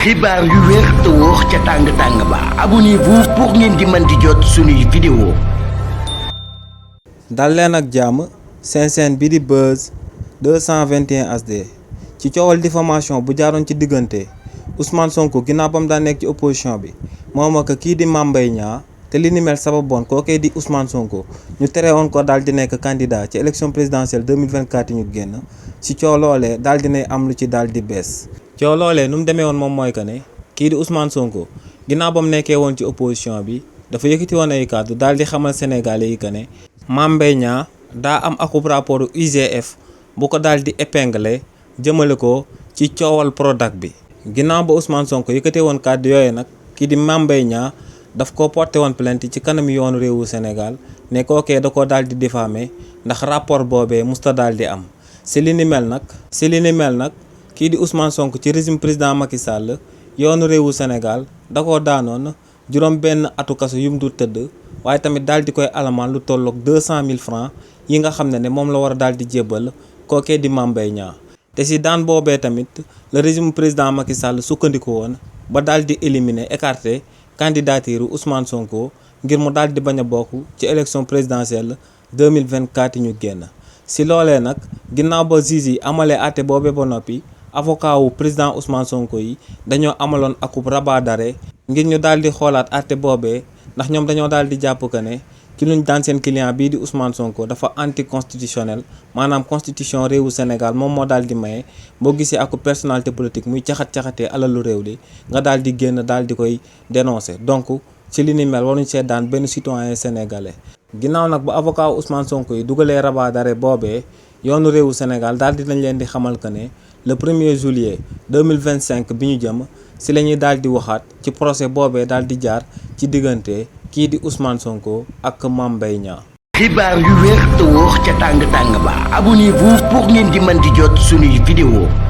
xibaar yu wér te wóor ca tàng ba abonnez-vous pour ngeen di mën di jot suñuy vidéo. dal leen ak jàmm seen bi di Buzz 221 HD ci coowal diffamation bu jaaroon ci diggante Ousmane Sonko ginnaaw ba mu daa nekk ci opposition bi moom ak kii di Mame Mbaye Niang te li ni mel sababoon kookee di Ousmane Sonko ñu tere woon ko daal di nekk candidat ci élection présidentielle 2024 yi ñu génn ci coow loolee daal dinay am lu ci daal di bees. coow loolee nu mu demee woon moom mooy que ne kii di Ousmane Sonko ginnaaw ba mu nekkee woon ci opposition bi dafa yëkkati woon ay kàddu daal di xamal sénégalais yi que ne Mame Mbaye Niang daa am akub rapport IGF bu ko daal di épinglé jëmale ko ci coowal Prodac bi. ginnaaw ba Ousmane Sonko yëkkatee woon kàddu yooyu nag kii di Mame Mbaye Niang daf ko porté woon plainte ci kanam yoonu réewu Sénégal ne kookee da ko daal di diffamé ndax rapport boobee musta daal di am si li ni mel nag kii di Ousmane Sonko ci régime président Macky Sall yoonu réewu Sénégal da koo daanoon juróom benn atu kaso yum du tëdd waaye tamit daal di koy alamaan lu tolloog 200 000 francs yi nga xam ne moom la war a daal di jébbal kookee di Mame Mbaye Niang te si daan boobee tamit le régime président Macky Sall sukkandiku woon ba daal di écarter candidature Ousmane Sonko ngir mu daal di bañ a bokk ci élection présidentielle 2024 yi ñu génn si loolee nag ginnaaw ba juge yi amalee àtte boobee ba noppi avocat wu président Ousmane Sonko yi dañoo amaloon akub rabat d'arrêt ngir ñu daal di xoolaat àtte boobee ndax ñoom dañoo daal di jàpp que ne ci luñ daan seen client bii di Ousmane Sonko dafa anticonstitutionnel maanaam constitution réewu Sénégal moom moo daal di maye boo gisee ak personnalité politique muy caxat-caxatee alalu réew li nga daal di génn daal di koy dénoncer donc ci li ni mel waruñ see daan benn citoyen sénégalais. ginnaaw nag bu avocat Ousmane Sonko yi dugalee rabat d'arrêt boobee yoonu réewu Sénégal daal di nañ leen di xamal que ne le 1er juillet 2025 bi ñu jëm si la ñuy daal di waxaat ci procès boobee daal di jaar ci diggante kii di Ousmane Sonko ak Mame Mbaye Niang. xibaar yu wér te wóor ca tàng ba abonnez-vous pour ngeen di mën di jot suñuy vidéo.